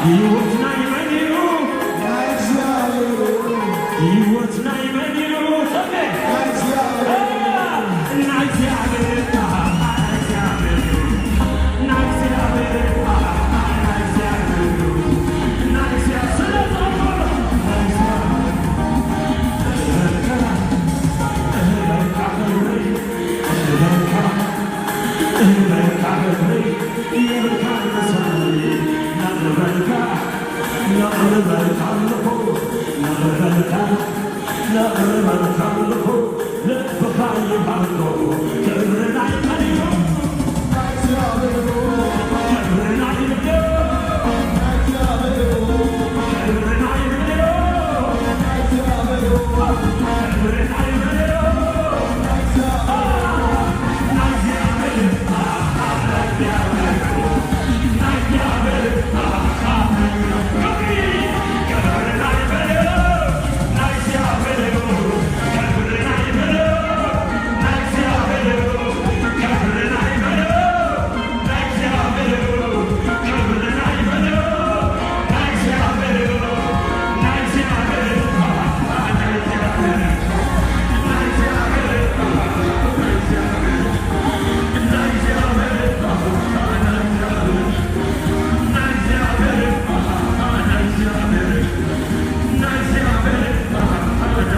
ሕይወት ናይ መን እዩ? ናይ እግዚአብሔር። ሕይወት ናይ መን እዩ? ሰሜ። ናይ እግዚአብሔር። ናይ እግዚአብሔር፣ ናይ እግዚአብሔር፣ ናይ እግዚአብሔር፣ ናይ እግዚአብሔር፣ ናይ እግዚአብሔር። ስለዘመሩ ናይ እግዚአብሔር። እበካ ክብሪ፣ እበካ፣ እበካ ክብሪ፣ የብልካ ምሳሌ ናቕርበልካ፣ ናቕርበልካ ኣምልኾ ናቕርበልካ፣ ናቕርበልካ ኣምልኾ። ልብኻ ይባርኮ። ክብሪ ናይ መን እዩ? ናይ እግዚአብሔር። ክብሪ ናይ መን እዩ? ናይ እግዚአብሔር። ክብሪ ናይ መን እዩ? ናይ እግዚአብሔር። ክብሪ ናይ መን እዩ? ናይ እግዚአብሔር። ናይ እግዚአብሔር፣ ናይ እግዚአብሔር፣ ናይ እግዚአብሔር ክብሪ። ክብሪ ናይ መን እዩ? ናይ እግዚአብሔር እዩ። ክብሪ ናይ መን እዩ? ናይ እግዚአብሔር እዩ። ክብሪ ናይ መን እዩ? ናይ እግዚአብሔር እዩ። ክብሪ ናይ መን እዩ? ናይ እግዚአብሔር እዩ። ናይ እግዚአብሔር፣ ናይ እግዚአብሔር፣ ናይ እግዚአብሔር፣ ናይ እግዚአብሔር፣ ናይ እግዚአብሔር፣ ናይ እግዚአብሔር፣ ናይ እግዚአብሔር፣ ናይ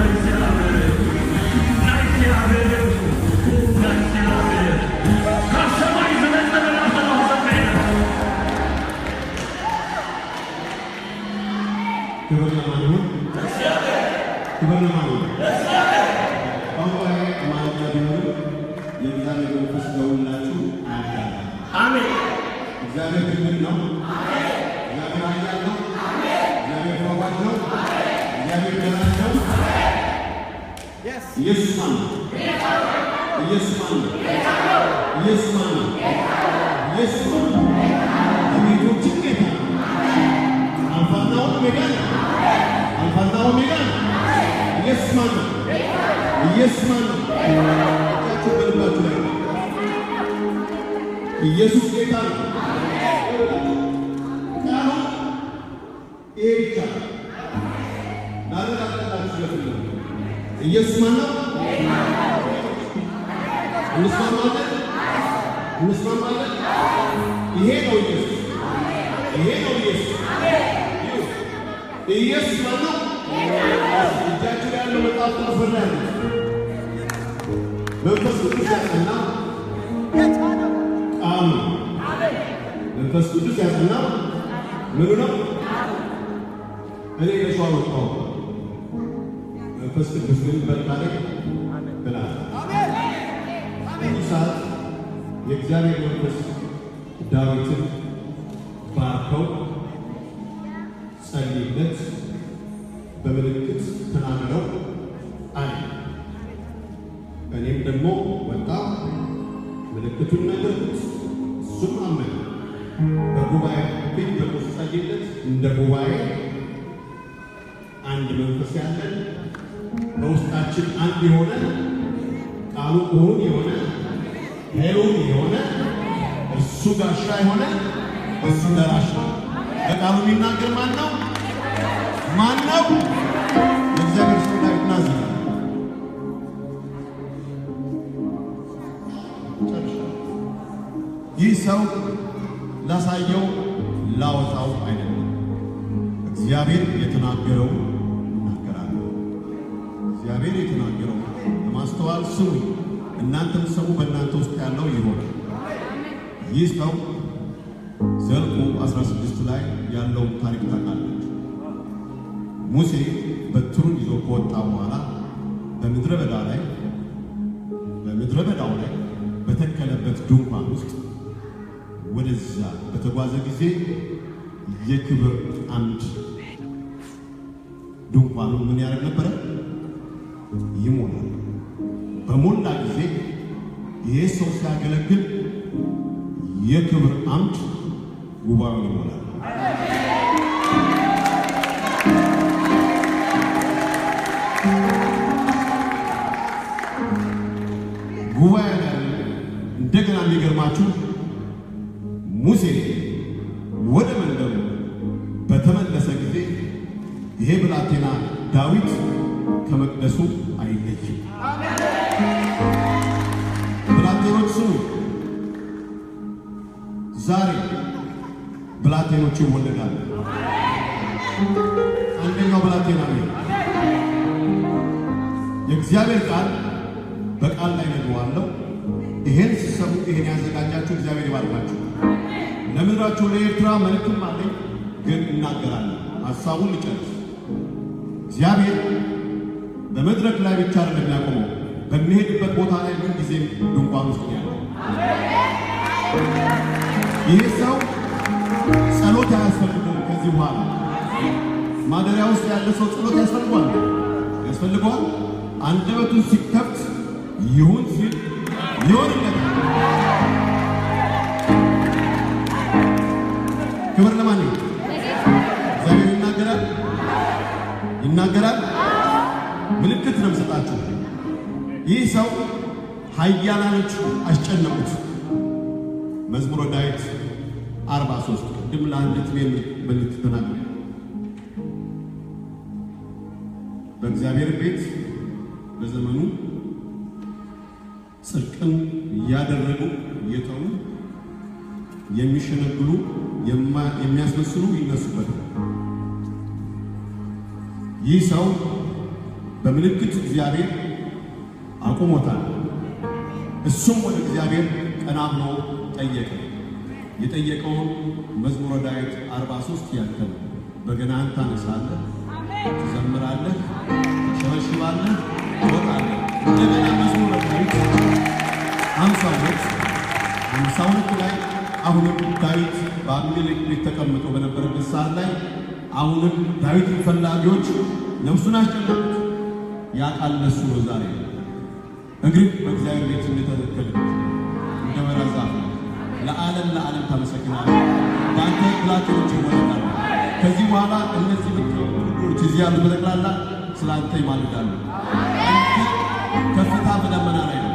እግዚአብሔር፣ ናይ እግዚአብሔር፣ ናይ እግዚአብሔር። ካብ ሰማይ ዝመፅእ መልኣኽ ኣለኹ ሰሚዕና። ክብር ለማን ይሁን? ክብር ለማን ይሁን? ቋንቋዬ አማርኛ ቢሆንም የእግዚአብሔር መንፈስ ለሁላችሁ አያዳላም። አሜን። እግዚአብሔር ትልቅ ነው። እግዚአብሔር ኃያል ነው። እግዚአብሔር ፈዋሽ ነው። እግዚአብሔር ደራሽ ነው። ኢየሱስ ማን ነው? ኢየሱስ ማን ነው? ኢየሱስ ማን ነው? ኢየሱስ ማን ነው? የጌቶችን ጌታ ነው። አልፋና ኦሜጋ ነው። አልፋና ኦሜጋ ነው። ኢየሱስ ማን ነው? ኢየሱስ ማን ነው? እጃችሁ በልባችሁ ላይ ነው። ኢየሱስ ጌታ ነው። ቃሉ ይሄ ብቻ ነው። ላረጋግጥላችሁ ስለፈለኩ ነው። ኢየሱስ ማን ነው? እንስማማለን? እንስማማለን? ይሄ ነው ኢየሱስ። ይሄ ነው ኢየሱስ። ኢየሱስ ማን ነው? እጃችሁ ላይ ያለው መጽሐፍ ቅዱስ ላይ ያለው መንፈስ ቅዱስ ያጸናው ቃሉ ነው። መንፈስ ቅዱስ ያጸናው ምኑ ነው? እኔ ለሰው አወጣው፣ መንፈስ ቅዱስ ግን በታሪክ ብላል። በዚህ ሰዓት የእግዚአብሔር መንፈስ ዳዊትን ባርከው፣ ጸልይለት፣ በምልክት ተናገረው አለ። እኔም ደግሞ ወጣሁ፣ ምልክቱን ነገርኩት፣ እሱም አመነ። በጉባኤ ፊት ደግሞ ስጸልይለት እንደ ጉባኤ አንድ መንፈስ ያለን፣ በውስጣችን አንድ የሆነ፣ ቃሉ እውን የሆነ፣ ሕያው የሆነ፣ እርሱ ጋሻ የሆነ፣ እሱ ደራሽ ነው። በቃሉ የሚናገር ማን ነው? ማን ነው? የእግዚአብሔር ሰው ዳዊት ናዚ ይህ ሰው ላሳየው ላወጣው አይደለም። እግዚአብሔር የተናገረው እናገራለሁ። እግዚአብሔር የተናገረው በማስተዋል ስሙኝ፣ እናንተም ሰሙ፣ በእናንተ ውስጥ ያለው ይሆናል። ይህ ሰው ዘኍልቍ 16 ላይ ያለውን ታሪክ ታውቃላችሁ። ሙሴ በትሩን ይዞ ከወጣ በኋላ በምድረ በዳ ላይ፣ በምድረ በዳው ላይ በተከለበት ድንኳን ውስጥ ወደዛ በተጓዘ ጊዜ የክብር አምድ ድንኳኑን ምን ያደርግ ነበረ? ይሞላል። በሞላ ጊዜ ይሄ ሰው ሲያገለግል የክብር አምድ ጉባኤውን ይሞላል። ጉባኤ ላይ እንደገና የሚገርማችሁ ሙሴ ወደ መንደሩ ብላቴና ዳዊት ከመቅደሱ አይለይም። ብላቴኖች ስሙ፣ ዛሬ ብላቴኖች ይወለዳሉ። አንደኛው ብላቴና ነው። የእግዚአብሔር ቃል በቃል ላይ ነግረዋለሁ። ይሄን ሲሰሙ ይሄን ያዘጋጃችሁ እግዚአብሔር ይባርካችሁ። ለምድራችሁ ለኤርትራ መልእክትም አለኝ፣ ግን እናገራለሁ። ሀሳቡን ልጨርስ። እግዚአብሔር በመድረክ ላይ ብቻ አይደለም የሚያቆመው፣ በሚሄድበት ቦታ ላይ ምን ጊዜም ድንኳን ውስጥ ነው ያለው። ይሄ ሰው ጸሎት አያስፈልገውም። ከዚህ በኋላ ማደሪያ ውስጥ ያለ ሰው ጸሎት ያስፈልገዋል ያስፈልገዋል። አንደበቱን ሲከፍት ይሁን ሲል ይሆንለታል። ክብር ለማን ይሁን? እግዚአብሔር ይናገራል ይናገራል። ምልክት ነው የምሰጣችሁ። ይህ ሰው ኃያላኖች አስጨነቁት። መዝሙረ ዳዊት 43 ቅድም ለአንዲት መልእክት ተናግሬ በእግዚአብሔር ቤት በዘመኑ ጽድቅን እያደረጉ እየተዉ የሚሸነግሉ የሚያስመስሉ ይነሱበታል። ይህ ሰው በምልክት እግዚአብሔር አቁሞታል። እሱም ወደ እግዚአብሔር ቀና ብሎ ጠየቀ። የጠየቀውን መዝሙረ ዳዊት 43 ያክል በገናህን ታነሳለህ፣ ትዘምራለህ፣ ትሸበሽባለህ፣ ትወጣለህ። እንደገና መዝሙረ ዳዊት 52 52 ላይ አሁንም ዳዊት በአቢሜሌክ ቤት ተቀምጦ በነበረበት ሰዓት ላይ አሁንም ዳዊትን ፈላጊዎች ነፍሱን አስጨነቁት። ያ ቃል ለእሱ ነው። ዛሬ እግርህ በእግዚአብሔር ቤት እንደተተከለች እንደ ወይራ ዛፍ ነው። ለዓለም ለዓለም ታመሰግናለህ። በአንተ ብላቴኖች ይወለዳሉ። ከዚህ በኋላ እነዚህ ምትወዱች እዚህ ያሉት በጠቅላላ ስለ አንተ ይማልዳሉ። አንተ ከፍታ በደመና ላይ ነው።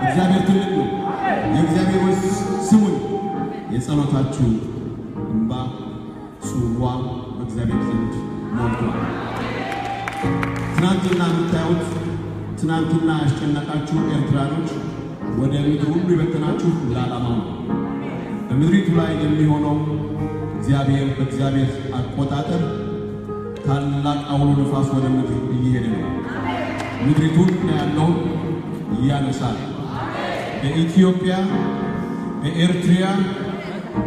እግዚአብሔር ትልቅ ነው። የእግዚአብሔር ወይስ ስሙኝ፣ የጸሎታችሁ እንባ ጽዋ በእግዚአብሔር ዘንድ ሞልቷል። ትናንትና የምታዩት ትናንትና ያስጨነቃችሁ ኤርትራኖች ወደ ምድር ሁሉ የበተናችሁ ለዓላማው ነው። በምድሪቱ ላይ የሚሆነው እግዚአብሔር በእግዚአብሔር አቆጣጠር ታላቅ አውሎ ነፋስ ወደ ምድር እየሄደ ነው። ምድሪቱን ያለውን ያነሳል። በኢትዮጵያ፣ በኤርትሪያ፣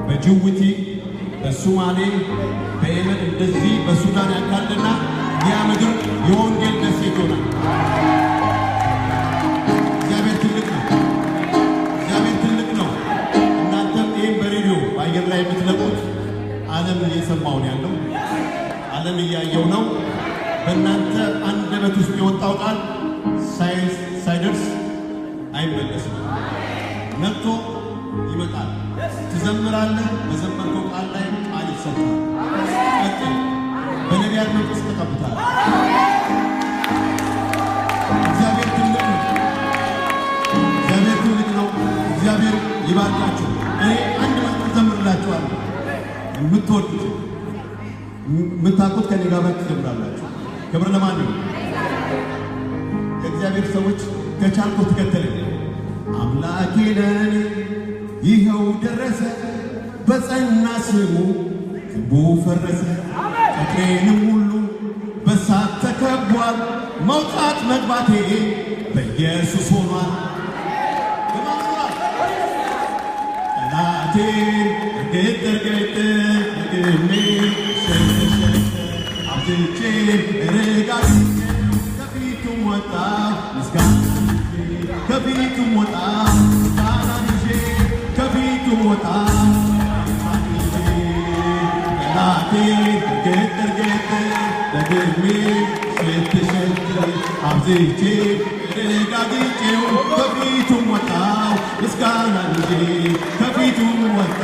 በጅቡቲ፣ በሶማሌ፣ በየመን እንደዚህ በሱዳን ያካልና ያ ምድር የወንጌል ደሴት ይሆናል። እግዚአብሔር ትልቅ ነው። እግዚአብሔር ትልቅ ነው። እናንተም ይህም በሬዲዮ በአየር ላይ የምትለቁት ዓለም እየሰማው ነው ያለው። ዓለም እያየው ነው። በእናንተ አንደበት ውስጥ የወጣው ቃል ሳይደርስ አይመለስም። መጥቶ ይመጣል። ትዘምራለህ። በዘመርከው ቃል ላይ ቃል ይሰጣል። ቀጥል። በነቢያት መንፈስ ተቀብተሃል። እግዚአብሔር ትልቅ ነው። እግዚአብሔር ትልቅ ነው። እግዚአብሔር ይባርካችሁ። እኔ አንድ መዝሙር ዘምርላችኋለሁ። የምትወዱት የምታውቁት ከኔ ጋር ትዘምራላችሁ። ክብር ለማን ነው? የእግዚአብሔር ሰዎች ከቻልኩ ተከተለኝ። አምላኬ ለኔ ይኸው ደረሰ፣ በጸና ስሙ ግንቡ ፈረሰ፣ ቅጥሬንም ሁሉ በሳት ተከቧል። መውጣት መግባቴ በኢየሱስ ሆኗል። በማን ሆኗል? ጠላቴ እርግጥ እርግጥ ደግሜ ሸሸሸ አብዝቼ ርጋግጬ ከፊቱም ወጣ ምስጋና ይዤ ከፊቱም ወጣ ምስጋና ይዤ ከፊቱም ወጣ ምስጋና ይዤ ጠላቴ እርግጥ እርግጥ ደግሜ ሸት ሸት አብዝቼ ረጋግጬው ከፊቱም ወጣው ምስጋና ይዤ ከፊቱም ወጣ